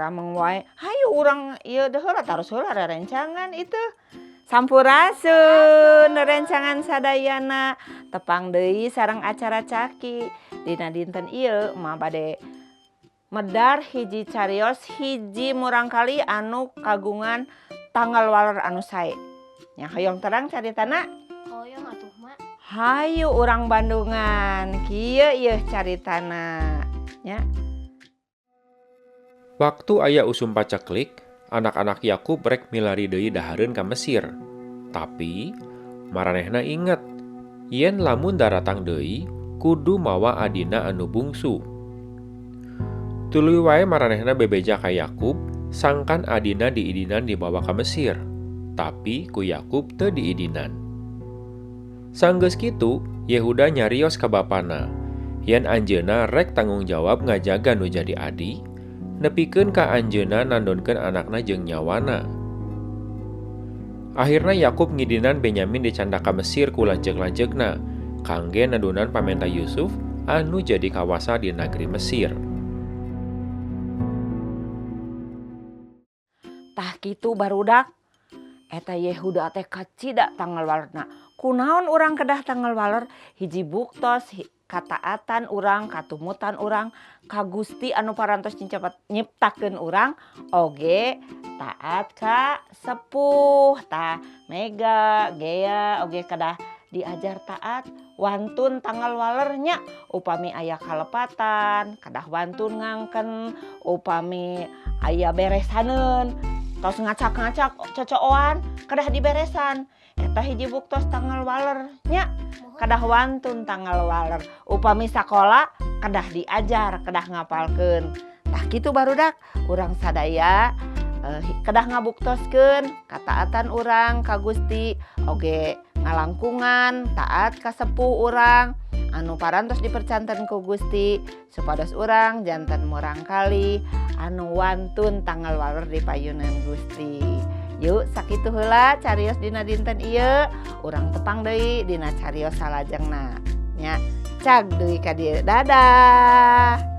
Ngarameng wae. Hayu urang ieu deh heula, taros heula rerencangan itu. Sampurasun rerencangan sadayana, tepang deui sareng acara Caki. Dina dinten ieu mah bade medar hiji carios hiji murangkali anu kagungan tanggal waler anu sae. Nya, hoyong terang caritana? Hoyong atuh, Mak. Hayu urang Bandungan, kieu ieu caritana nya. Waktu aya usum paceklik, anak-anak Yakub rek milari deui dahareun ka Mesir. Tapi maranehna inget yen lamun daratang deui kudu mawa adina anu bungsu. Tuluy wae maranehna bebeja ka Yakub sangkan adina diidinan dibawa ka Mesir. Tapi ku Yakub teu diidinan. Sanggeus kitu, Yehuda nyarios ka bapana yen anjeunna rek tanggung jawab ngajaga nu jadi adi, nepikeun ka anjeunna nandonkeun anakna jeung nyawana. Akhirna Yakub ngidinan Benyamin dicandak ka Mesir ku lanceuk-lanceukna kangge nandunan pamenta Yusuf anu jadi kawasa di nagri Mesir. Tah kitu barudak, eta Yehuda teh kacida tanggal walerna. Kunaon urang kedah tanggal waler? Hiji buktos kataatan urang, katumutan urang ka Gusti anu parantos nyiptakeun urang, oge taat ka sepuh. Tah Mega, Gea oge kedah diajar taat, wantun tanggal walernya. Upami aya kalepatan kedah wantun ngangken, upami aya beresaneun tos ngacak-ngacak cocooan kedah diberesan. Eta hiji buktos tanggal walernya, kedah wantun tanggal waler. Upami sakola kedah diajar, kedah ngapalkeun. Tah kitu barudak, urang sadaya kedah ngabuktoskeun kataatan urang ka Gusti, oge ngalangkungan taat ka sepuh urang anu parantos dipercanten ku Gusti, supados urang janten murangkali anu wantun tanggal waler di payunan Gusti. Yuk sakitu heula carios dina dinten ieu, urang tepang deui dina carios salajengna. Nya, cag deui ka dieu. Dadah.